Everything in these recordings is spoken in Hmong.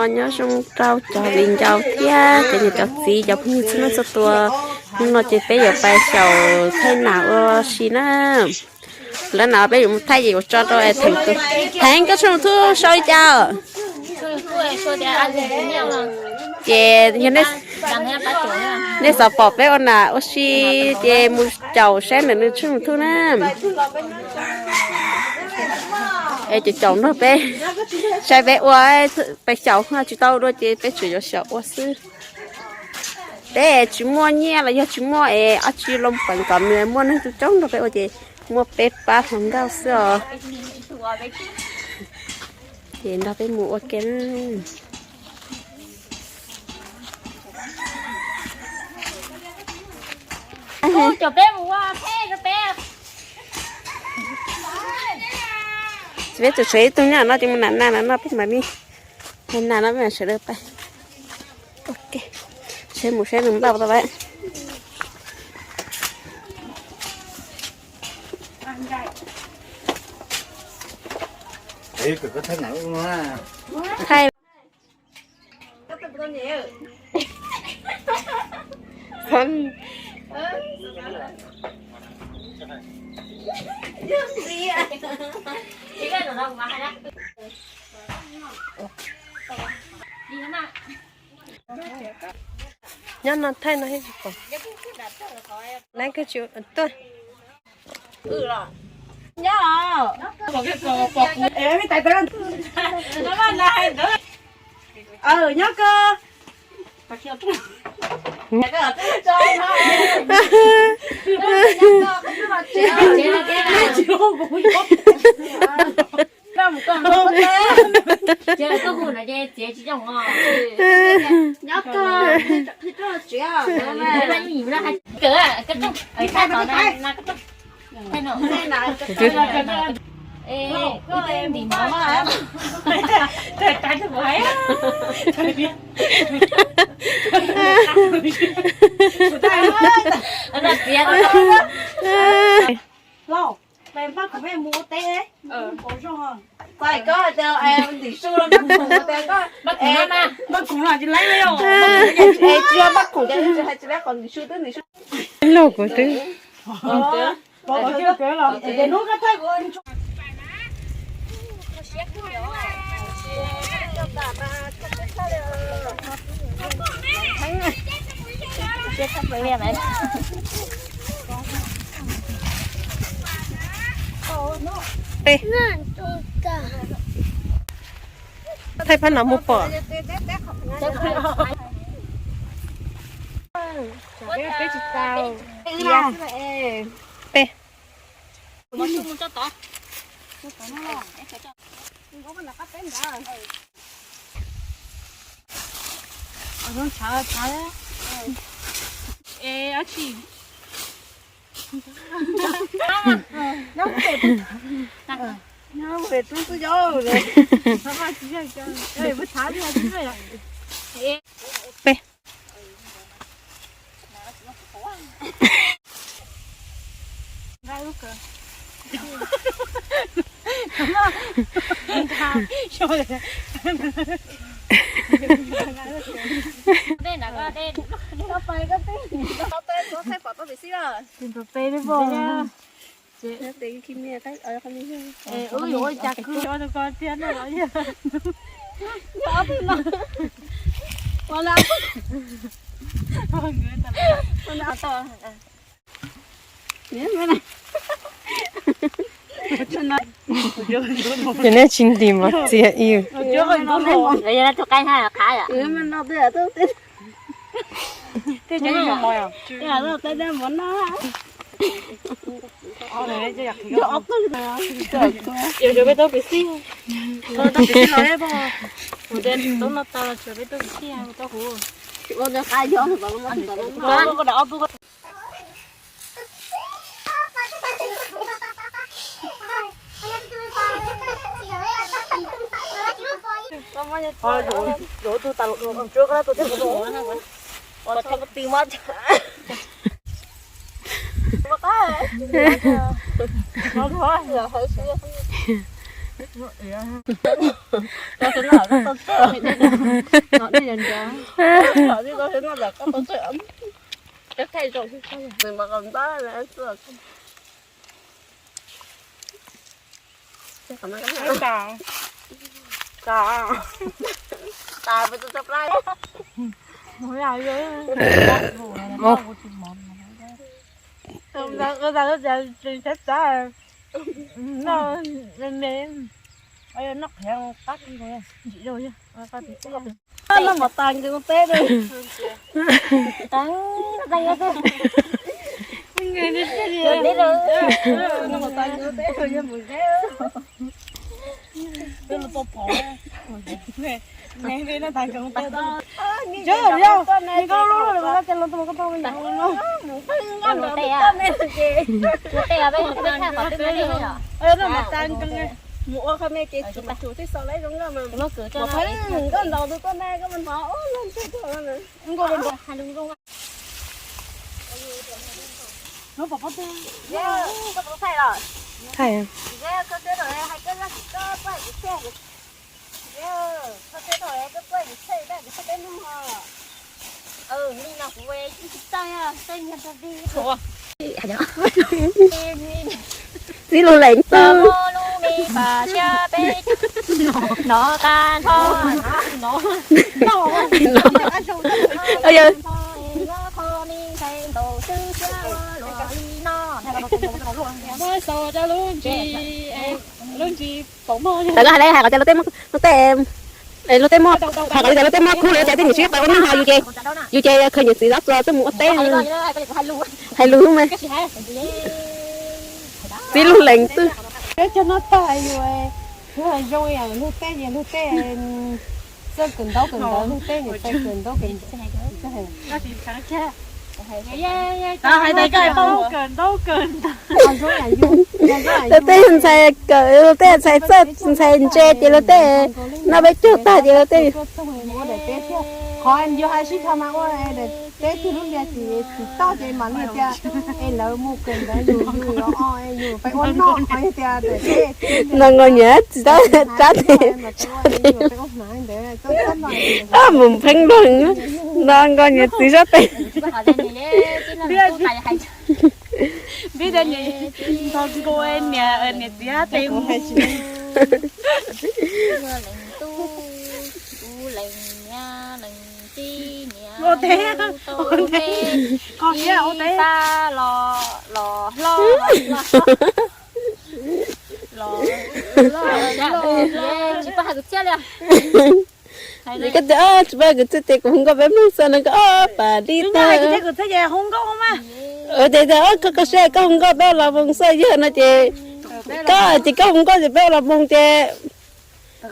Nyob zoo rau cov viv ncaus thiab cov niam cov txiv cov phooj ywg txhua leej txhua tus. Hnub no ces peb yuav pais xyaum thaij nas ua si na. Lawv nas peb yuav mus thaij ces yuav tso rau Theev, Theev koj tshooj thuj sau li cas? Ces yog nej xav pom peb ua nas ua si ces mus caum saib ntawm nws tshooj thuj na. Es caum caum nrog peb saib peb ua, peb xyaum tsis tau dua ces peb tsuas yuav xyaum ua xwb. Peb tsis muaj nyiaj los yog tsis muaj es dab tsi los peem kom nws muaj neeg tu coob nrog peb ua ces muaj peb pab hluas nkauj xwb os. Ces nrog peb mus ua ke na. Peb tseem tshuav ib tug nyob no ces mus nam nas no peb mam li, nas no peb mam sawv daws pais. Ok, seb mus seb nws npaj tau lawm. Thaij. Nyob no thaij no thiab tsis pom. Laiv koj tsis tuaj. Nyob os. Nyob koj. Nyob koj. Lauj, peb npaj khoom peb mus ua teb. Txais koj hais tias ntim su los npaj khoom tias koj, npaj khoom los tsis laib li os. Tsis yog npaj khoom ces tsis hais tsis laib qhov ntim su twb ntim su. Lauj, kuv twb. Pov ua teb los ces hnub koj thaij kuv. Peb thaij phab no mus pom. Peb. Peb. Ces nej tsis ntim mas txias ib. Noj mov tas nkees ua teb. Mus ua qhov me ces tsis mus tsum twb xaus lawm zoo nkauj mas. Mus pheej nkauj ntaus tus tuaj na koj mus hnov ub lub ntsej tuaj na. Thaij. Txiv lub leej twg. Tawm koj hais li hais kom tias luag tej, luag tej, luag tej muaj, hais kom li tias luag tej muaj kub lawm ces tej niam sib pab ua neej ho yus ces, yus ces khaws niam txiv txoj txua tuaj mus ua teb. Hais lus mas. Txiv lub leej twg. Cov no tag yus, yus zoo yam luag tej, luag tej txawj kawm ntaub kawm ntawv, luag tej txawj kawm ntaub kawm ntawv. Luag tej ntxhais kawm, luag tej ntxhais txawj ntxhais ntse ces luag tej noj peb caug tag ces luag tej. Qhov yus hais sib tham mas ua daim teb twg lub liaj tsis tsis toj ces mam li tias es lawv mus kawm ntawv yus yus o yus peb ua noj qhov tias daim teb. No nkaus nyiam txiv rab tes. Mus pheej luag, no nkaus nyiam txiv rab tes. Nkaus niam, niam txiv rab tes. Ua teb, ua teb. Koj tias tsis pab kuv txhawj ces kuv hu nkauj peb mloog xwb no koj pam li tag. Ua teb tias koj koj siab koj hu nkauj peb ua los mloog xwb yog no ces, koj ces koj hu nkauj ces peb ua los mloog ces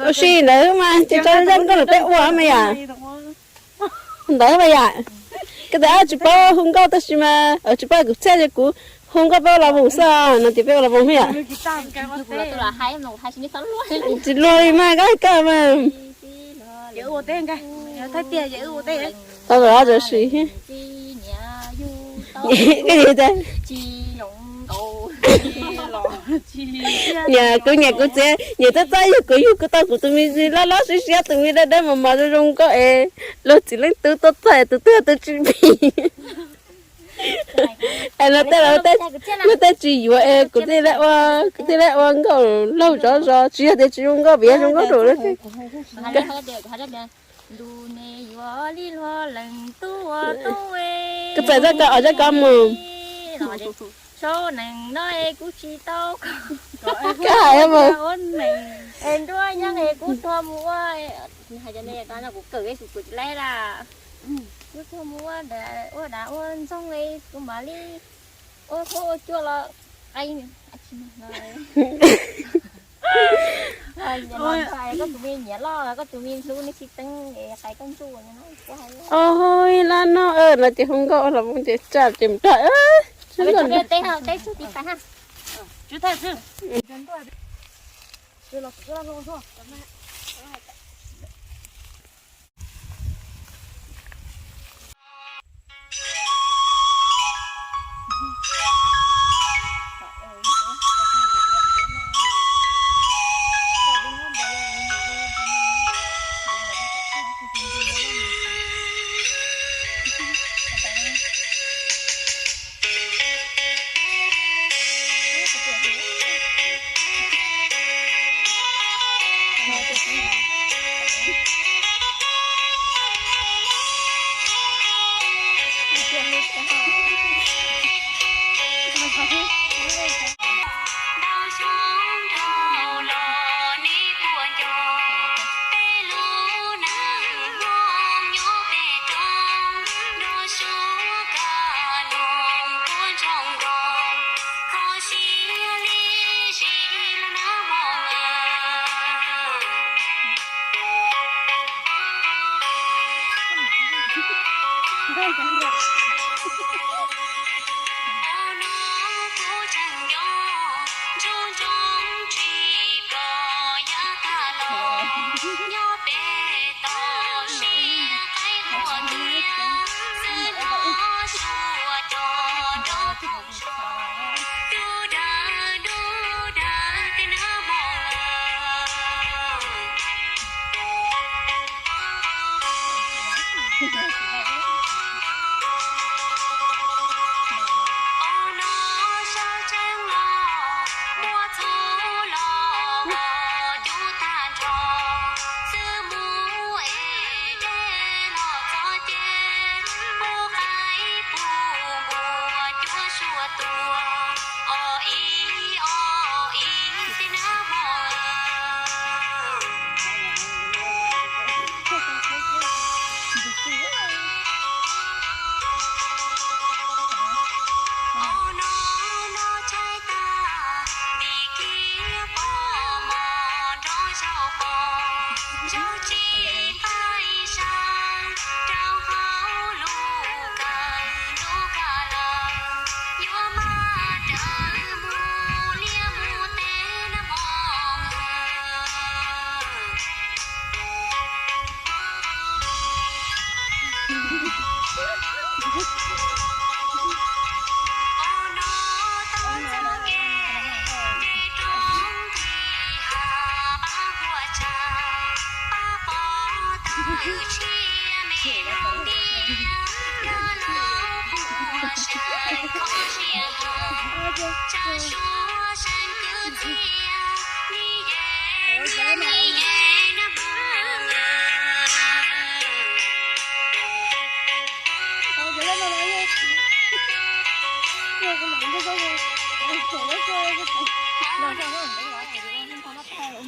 ua si ntawd mas ces tso zaj nkauj los peb ua mas yom. Ntawd mas yom. Koj tias tsis paub hu nkauj tab sis mas tsis pab kuv txhawj ces kuv hu nkauj peb ua los mloog xwb no ces peb ua los mloog yom. Tsis luag li mas koj koj mas. Tau los tso si. Koj tias niam kuv niam kuv txiv niam txawj txawj yug kuv yug kuv tau kuv tus me loj loj siab siab tus me dawb dawb mos mos zoo zoo nkauj es luag txiv leej twg tuaj txog tus twg tus tsis pim. Es luag tej, luag tej tsis yuav es kuv thiaj li ua, kuv thiaj li ua nkauj laug zov zos tsis yog tias tsis zoo nkauj vim yog zoo nkauj rau luag tej. Ntu ne yuav li luag leej tub ua tub. Koj txawm txoj koj os txoj koj mus. Saub neeg no es kuv tsis tau koj hais mus. Es nruab yeeb es kuv tuag mus ua, hais tias kuv kawm es kuv kawm tsis laib las. Kuv tuag mus ua, ua dab ua ntxoog es kuv mam li ua huab ua cua los qai. Koj tus me nyiam loj koj tus me hlub nws tsis teeb es qai koj ntsuj. Oj, lab no no ces hu nkauj los mus ces tsam ces mus rau.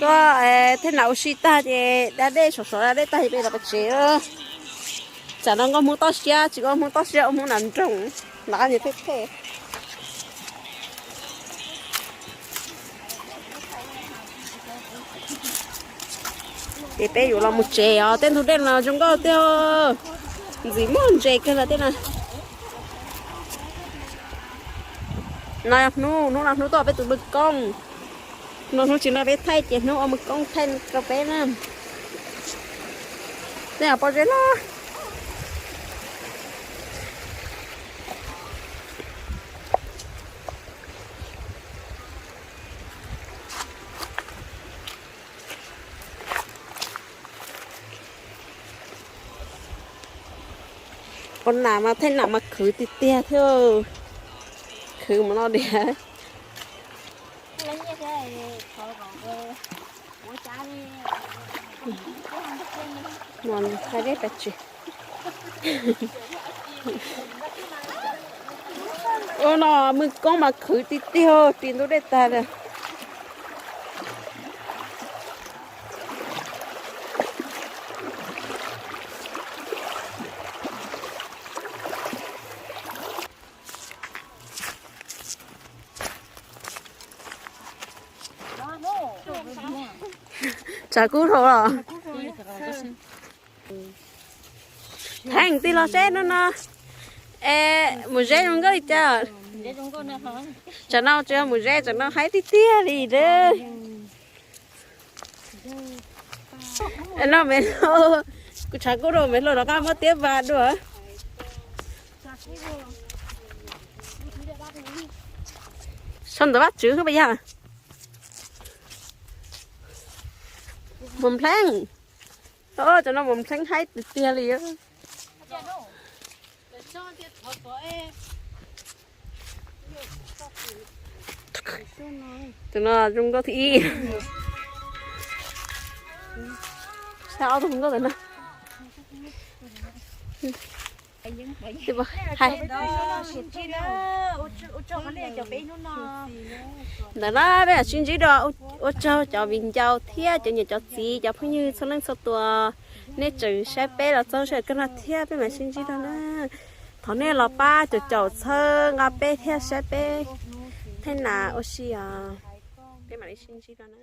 Tuaj thej nam ua si tag ces da dej, sov sov da dej tag ces peb los pem tsev. Tsam no nkauj hmoob toj siab, tsis nkauj hmoob toj siab ua hmoob nas nroog, nov qab nyias thej thej. Ces peb yuav los mus tsev os, tej ntug dej no zoo nkauj tiag, ntxim muaj ntses kawg no tej no. No yog hnub, hnub no hnub tuaj peb tus mws koob. No hnub tsis no peb thaij ces hnub ua mws koob thaij rau peb na. Nej pom zeb los. Ua nam mas thaij nam mas khwv tiag tiag thiab. Khwv mus no diam. Ua no mws koob mas khwv tiag tiag, ris ntug dej tag lawm. Tshav kub dhau los. Theej tig los seb hnub no es mus zeb zoo nkauj li cas. Tsam no tsis yog mus zeb, tsam no haib tiag tiag li lawm. No me, kuv tshav kub rau me hluas rov qab muab tiab vas dua. Sau ntawv Vajtswv xwb pas yog. Mus npleeb. Tsam no mus npleeb haib tiag tiag li. Tus no zoo nkauj thib ib. Saib ob tug zoo nkauj ntawm no. Ntawm no peb mam sib ntsib dua, ua tsaug cov viv ncaus thiab cov niam cov txiv cov phooj ywg txhua leej txhua tus, nej tseem saib peb los txog sij hawm kawg no thiab, peb mam sib ntsib dua na. Thov nej los pab caum caum txhawb nqa peb thiab saib peb theej nas ua si os. Peb mam li sib ntsib dua na.